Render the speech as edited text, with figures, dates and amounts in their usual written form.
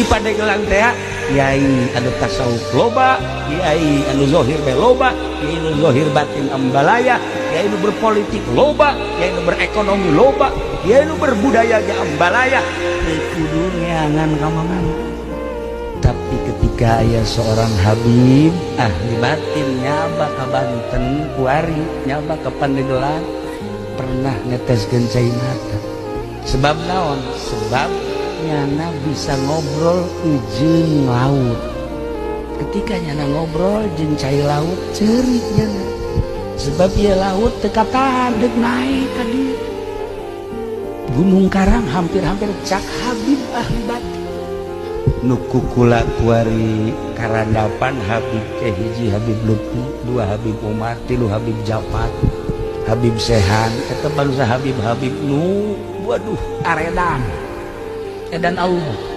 Di Pandeglang teh kiai anu tasawuf loba, kiai anu zohir be loba, kiai anu zohir batin ambalaya, kiai anu berpolitik loba, kiai anu berekonomi loba, kiai anu berbudaya ge ambalaya. Teu kudu neangan ka mana. Tapi ketika aya seorang Habib ahli batin nyaba ka Banten kuari, nyaba ke Pandeglang, pernah neteskeun cai mata. Sebab naon? Sebab nyana bisa ngobrol jeung laut. Ketika nyana ngobrol jeung cai laut, ceurik nyana. Sebab ieu laut teu katahan deuk naik ka dieu. Gunung Karang hampir-hampir cak Habib ahli batin. Nu kukula kuari karandapan Habib ke hiji Habib Lutfi, dua Habib Umar, tilu Habib Jafar, Habib Sehan, eta bangsa Habib-Habib nu waduh aredan edan Allah.